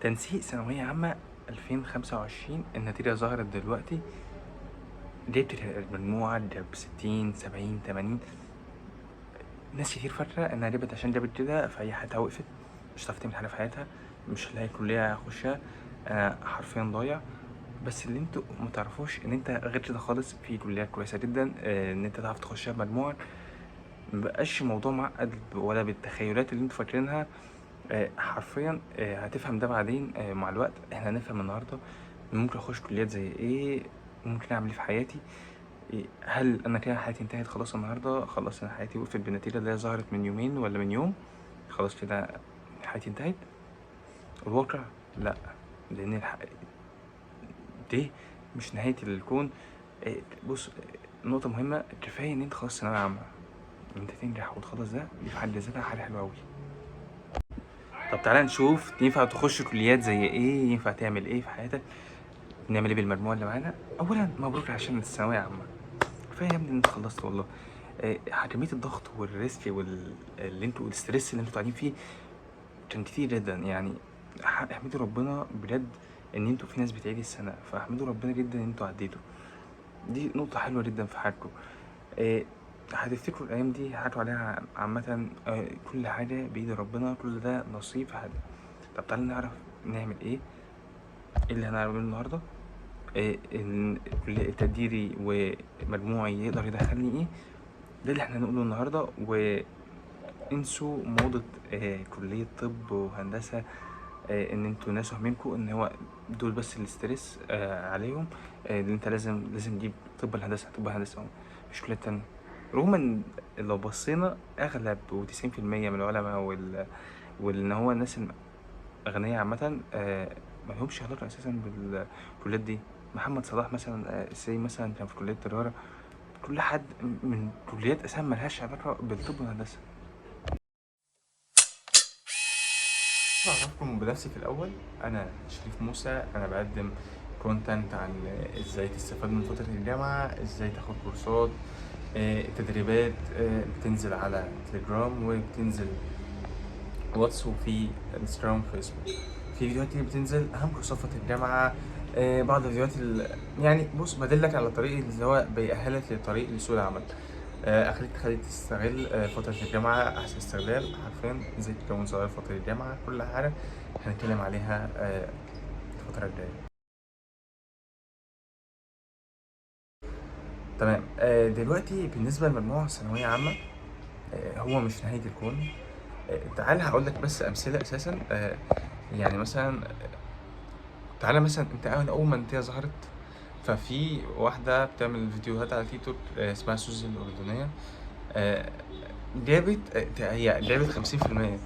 تنسيق ثانوية عامة 2025، النتيجة ظهرت دلوقتي. جبت المجموعة جاب 60 70 80. ناس كتير فاكرة انها جابت عشان جابت كده فهي حياتها وقفت، مش هتعرف تعمل حاجة في حياتها، مش هلاقي كلية اخشها، انا حرفيا ضايع. بس اللي انتوا ما تعرفوش ان انت غير كده خالص، في كليات كويسة جدا ان انت تعرف تخشها بمجموعك، مبقاش الموضوع معقد ولا بالتخيلات اللي انتوا فاكرينها. حرفيا هتفهم ده بعدين، مع الوقت. احنا هنفهم النهارده ممكن اخش كليات زي ايه، ممكن اعمل ايه في حياتي، هل انا كده حياتي انتهت خلاص النهارده، خلاص انا حياتي وقفت بالنتيجة اللي هي ظهرت من يومين ولا من يوم، خلاص كده حياتي انتهت؟ الواقع لا، لان دي مش نهاية الكون. بص، نقطة مهمة، كفاية ان انت خلاص ثانوية عامة، انت تنجح وتخلص، ده دي في حد ذاتها حاجة حلوة قوي. طب تعالى نشوف ينفع تخش كليات زي ايه، ينفع تعمل ايه في حياتك، نعمل ايه بالمجموعة اللي معانا. اولا مبروك عشان الثانوية عامة، كفاية يا ابني ان انت خلصت والله. كمية الضغط وال risk واللي انتوا وال stress اللي انتوا قاعدين فيه كان كتير جدا. احمدوا ربنا بجد ان انتوا في ناس بتعيد السنة، فاحمدوا ربنا جدا ان انتوا عديتوا، دي نقطة حلوة جدا في حياتكم. هتفتكروا الايام دي هتعوا عليها عامة، كل حاجة بايد ربنا، كل ده نصيب في حد. طب تعالوا نعرف نعمل ايه، ايه اللي هنعمله النهارده، تقديري ومجموعي يقدر يدخلني ايه، ده اللي احنا هنقوله النهارده. وانسوا موضة كلية طب وهندسة، ان انتوا ناس وهمينكوا ان هو دول بس ال stress عليهم، ان انت لازم تجيب طب الهندسة، طب الهندسة مش كلية تانية. رغم ان لو بصينا اغلب وتسعين في المية من العلماء وان هو الناس الاغنياء عامة، ما لهمش علاقة اساسا بالكليات دي. محمد صلاح مثلا، سي مثلا كان في كلية تجارة، كل حد من كليات اساسا ما لهاش علاقة بالطب والهندسة. أعرفكم بنفسي في الأول، أنا شريف موسى، أنا بقدم content عن إزاي تستفاد من فترة الجامعة، إزاي تاخد كورسات، تدريبات، بتنزل على تليجرام وبتنزل واتس وفي انستجرام وفيسبوك. في فيديوهات كتير بتنزل، أهم كورسات فترة الجامعة، بعض الفيديوهات يعني بص بدلك على طريق اللي هو بيأهلك لطريق لسوق العمل، تخليك تستغل فترة الجامعة أحسن استغلال، حرفيا ازاي تكون صغير فترة الجامعة، كل حاجة هنتكلم عليها الفترة الجاية. تمام. دلوقتي بالنسبة لمجموعة ثانوية عامة، هو مش نهاية الكون. تعال هقول لك بس أمثلة أساسا. يعني مثلا، تعالى مثلا أنت أول ما النتيجة ظهرت، ففي واحدة بتعمل فيديوهات على تيك توك، اسمها سوزي الأردنية، هي جابت خمسين في المية.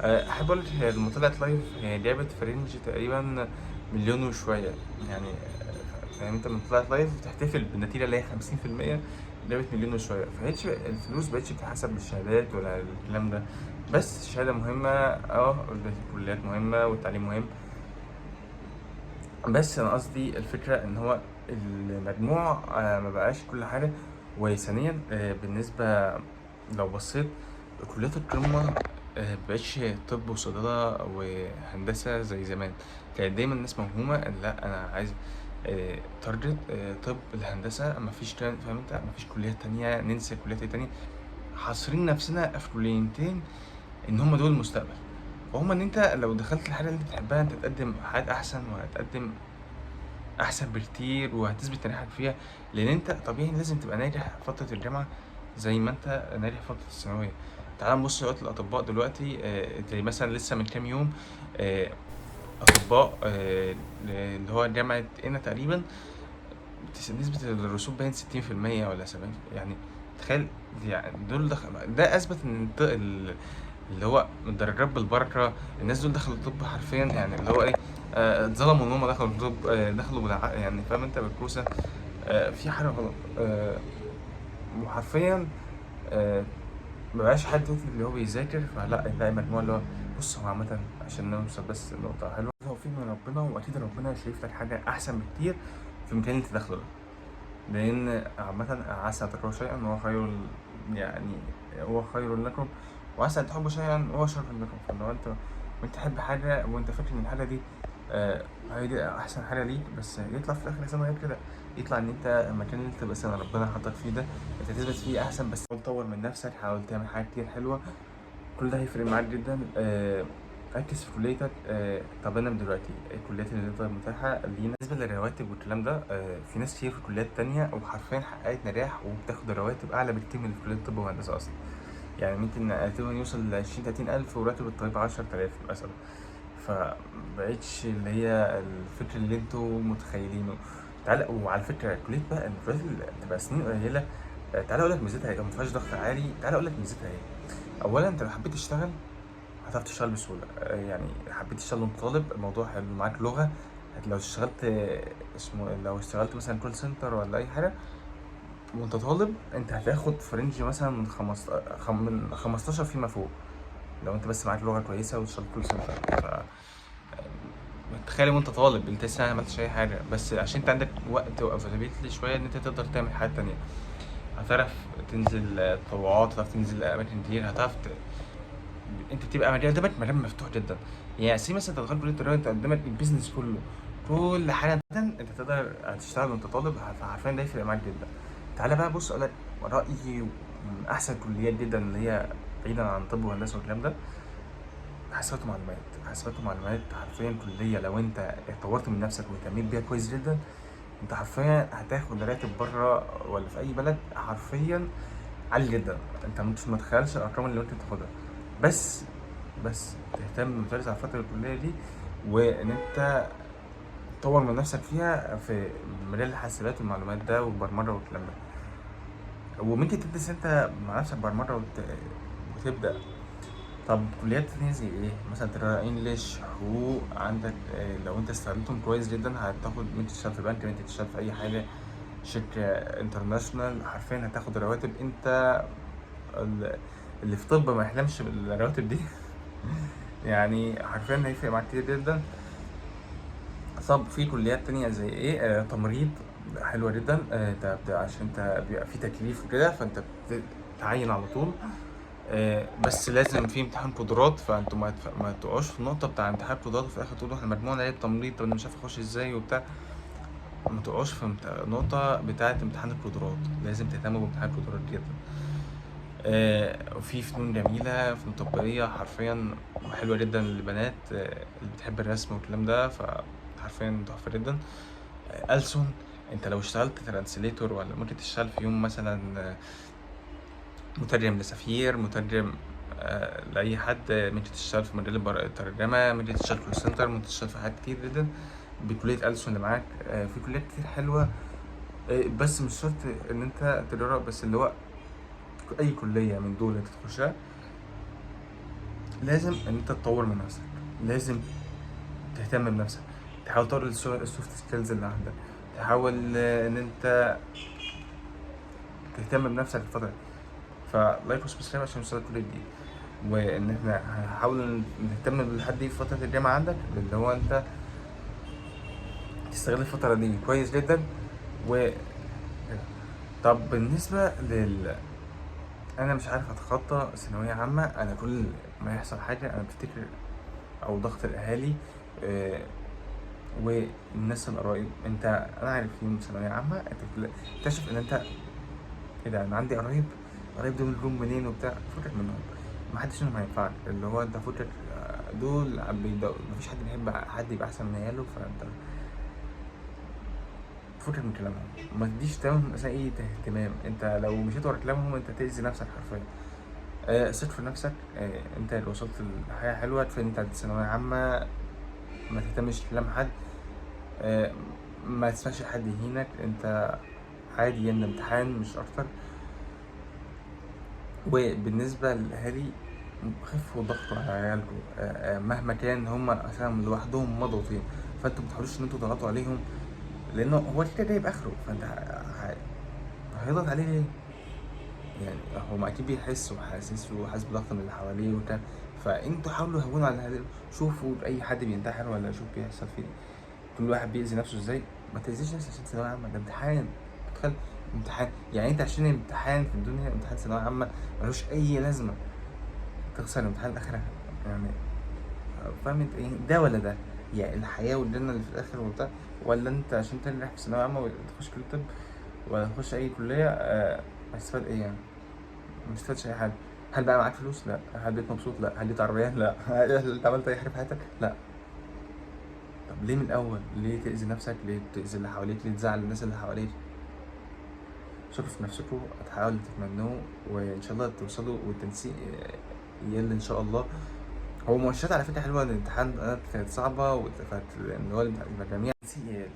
أحب أقول لك هي لما طلعت live هي جابت في range تقريبا مليون وشوية، فاهم أنت؟ لما طلعت live تحتفل بالنتيجة اللي هي خمسين في المية جابت مليون وشوية. فهيتش الفلوس بقتش بتتحسب بالشهادات ولا الكلام ده، بس الشهادة مهمة، الكليات مهمة والتعليم مهم، بس أنا قصدي الفكرة إن هو المجموع، ما بقاش كل حاجة. وثانيا، بالنسبة لو بصيت كليات القمة، مبقتش طب وصيدلة وهندسة زي زمان. كانت دايما الناس موهومة إن لا أنا عايز، target، طب الهندسة، مفيش فاهم أنت؟ مفيش كليات تانية، ننسى كليات تانية، حاصرين نفسنا في كليتين إن هم دول المستقبل. وهم إن أنت لو دخلت الحاجة اللي أنت بتحبها أنت هتقدم حاجات أحسن، وهتقدم أحسن بكتير، وهتثبت نجاحك فيها، لأن أنت طبيعي لازم تبقى ناجح فترة الجامعة زي ما أنت ناجح فترة الثانوية. تعال نبص دلوقتي الأطباء دلوقتي، زي مثلا لسه من كام يوم، أطباء، اللي هو جامعة قنا تقريبا، نسبة الرسوب باين ستين في المية ولا سبعين، تخيل، دول دخل، ده أثبت إن اللي هو الدرجات بالبركة، الناس دول دخلوا الطب حرفيا، يعني اللي هو إيه، اتظلموا إن هم دخلوا الطب، دخلوا بالعقل، فاهم أنت؟ بالكوسة، في حاجة غلط، وحرفيا، مبقاش حد اللي هو بيذاكر، فلا يلاقي مجموعة اللي هو بص هو عامة عشان نوصل بس لنقطة حلوة، توفيق من ربنا، وأكيد ربنا شايف لك حاجة أحسن بكتير في المكان اللي أنت داخله ده، لأن عامة عسى أن تكرهوا شيئا وهو خير، يعني هو خير لكم، وعسى أن تحبوا شيئا وهو شر لكم. فلو أنت وانت تحب حاجة وانت فاكر ان الحاجة دي هي دي احسن حاجة ليك، بس يطلع في الاخر احسن غير كده، يطلع ان انت المكان اللي انت بس ربنا حطك فيه ده انت تثبت فيه احسن. بس حاول تطور من نفسك، حاول تعمل حاجات كتير حلوة، كل ده هيفرق معاك جدا. ركز في كليتك. طب انا دلوقتي الكليات اللي تقدر متاحة لينا بالنسبة للرواتب والكلام ده، في ناس كتير في كليات تانية وحرفيا حققت نجاح وبتاخد الرواتب اعلى بكتير من في كليه الطب والهندسة اصلا. يعني ممكن راتبهم يوصل ل 20 30 الف وراتب الطبيب 10000 مثلا. فمبقتش اللي هي الفكر اللي انتوا متخيلينه. تعالى، وعلى فكرة كليه بقى الكليات اللي بتبقى سنين قليله، تعالى اقول لك ميزتها ايه، ما فيهاش ضغط عالي. تعالى اقول لك ميزتها ايه. اولا انت لو حبيت تشتغل هتعرف تشتغل بسهولة، يعني حبيت تشتغل وانت طالب الموضوع حلو، معاك لغة، لو اشتغلت اسمه لو اشتغلت مثلا call center ولا اي حاجة وانت طالب، انت هتاخد ف range مثلا من من 15 فيما فوق، لو انت بس معاك لغة كويسة واشتغلت call center. تخيل وانت طالب انت لسه ما عملتش اي حاجة، بس عشان انت عندك وقت و availability شوية ان انت تقدر تعمل حاجات تانية، هتعرف تنزل تطوعات، هتعرف تنزل اماكن كتير، هتعرف انت بتبقى مجال قدامك مجال مفتوح جدا. يعني say مثلا انت دخلت كليه التجارة انت قدامك ال business كله، كل حاجة انت تقدر هتشتغل وانت طالب، فحرفيا ده يفرق معاك جدا. تعالى بقى بص اقول لك رايي من احسن الكليات جدا اللي هي بعيدا عن طب وهندسة والكلام ده، حاسبات ومعلومات. حاسبات ومعلومات حرفيا كليه لو انت اتطورت من نفسك واهتميت بيها كويس جدا، انت حرفيا هتاخد راتب بره ولا في اي بلد حرفيا عالي جدا، انت مش متخيلش الارقام اللي ممكن تاخدها. بس تهتم وتركز على فترة الكلية دي، وان انت تطور من نفسك فيها في مجال الحاسبات والمعلومات ده والبرمجة والكلام ده. وممكن تدرس انت مع نفسك برمجة وتبدأ. طب كليات تانية زي ايه؟ مثلا ترى English، حقوق عندك، لو انت استغلتهم كويس جدا هتاخد، ممكن تشتغل في بنك، ممكن تشتغل في اي حاجة، شركة international، حرفيا هتاخد رواتب انت اللي في طب ما يحلمش بالرواتب دي. يعني حرفيا هيفرق معاك كتير جدا. طب في كليات تانية زي ايه؟ تمريض حلوة جدا، عشان انت بيبقى في تكليف وكده، فانت بتتعين على طول، بس لازم في امتحان قدرات، فانتوا ما تقعوش في النقطة بتاع امتحان قدرات وفي الاخر تقولوا احنا مجموعنا ليه تمريض، طب انا مش عارف اخش ازاي وبتاع. ما تقعوش في نقطة بتاعة امتحان القدرات، لازم تهتموا بامتحان القدرات جدا. وفي فنون جميلة، فنون تطبيقية حرفيا حلوة جدا للبنات، اللي بتحب الرسم والكلام ده، فحرفيا تحفة جدا. ألسن، انت لو اشتغلت translator ولا ممكن تشتغل في يوم مثلا، مترجم لسفير، مترجم لأي حد، ممكن تشتغل في مجال الترجمة، ممكن تشتغل في call center، ممكن تشتغل في حاجات كتير جدا بكلية ألسن اللي معاك. في كليات كتير حلوة، بس مش شرط إن أنت تجرب، بس اللي هو أي كلية من دول أنت تخشها لازم إن أنت تطور من نفسك، لازم تهتم بنفسك، تحاول تطور ال soft skills اللي عندك، تحاول إن أنت تهتم بنفسك الفترة دي. ف like و subscribe عشان يوصلك كل جديد، وان احنا هنحاول نهتم بالحد دي في فترة الجامعة عندك، اللي هو انت تستغل الفترة دي كويس جدا. و طب بالنسبة لل انا مش عارف اتخطى ثانوية عامة، انا كل ما يحصل حاجة انا بفتكر او ضغط الاهالي، والناس القرايب. انا عارف يوم ثانوية عامة انت بتكتشف ان انت ايه ده، انا عندي قرايب، قرايب دول جم منين وبتاع، فكك منهم، ما حدش منهم هينفعك، اللي هو انت فكك، دول مفيش حد بيحب حد يبقى احسن من عياله، فانت فكك من كلامهم، ما تديش كلامهم مثلا اي اهتمام. انت لو مشيت ورا كلامهم انت تأذي نفسك حرفيا. ثق في نفسك، انت لو وصلت لحاجة حلوة كفاية ان انت عديت ثانوية عامة، ما تهتمش لكلام حد، ما تسمعش حد يهينك، انت عادي يعني امتحان مش اكتر. وبالنسبة للأهالي خفوا ضغطوا على عيالكم، مهما كان هم أساسا لوحدهم مضغوطين، فانتوا ما تحاولوش ان انتوا تضغطوا عليهم، لأنه هو كده جايب آخره، فانت هيضغط عليه ليه؟ يعني هو ما أكيد بيحس وحاسس وحاسس بضغط من اللي حواليه وبتاع، فانتوا حاولوا هونوا على الأهالي، شوفوا أي حد بينتحر ولا شوف بيحصل فيه، كل واحد بيأذي نفسه ازاي. ما تأذيش نفسك عشان ثانوية عامة، ده امتحان، تخيل امتحان، يعني انت عشان امتحان في الدنيا، امتحان ثانوية عامة ملوش أي لازمة، تخسر امتحان الآخرة، يعني فاهم انت ايه ده ولا ده؟ يعني الحياة والجنة اللي في الاخر وبتاع، ولا انت عشان تنجح في ثانوية عامة وتخش كليه طب ولا تخش اي كليه، هتستفاد ايه يعني؟ ما استفدتش اي حاجة. هل بقى معاك فلوس؟ لا. هل بقيت مبسوط؟ لا. هل جبت عربية؟ لا. هل انت عملت اي حاجة في حياتك؟ لا. طب ليه من الاول؟ ليه تاذي نفسك؟ ليه تاذي اللي حواليك؟ ليه تزعل الناس اللي حواليك؟ شوفوا في نفسكم، هتحاولوا تتمنوه وان شاء الله توصلوا، والتنسيق يقل ان شاء الله. هو مؤشرات على فكرة حلوة، الامتحانات كانت صعبة واتفقت ان هو المجاميع تنسيق يقل.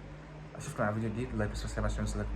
اشوفكم على فيديو جديد، like و subscribe عشان يوصلك.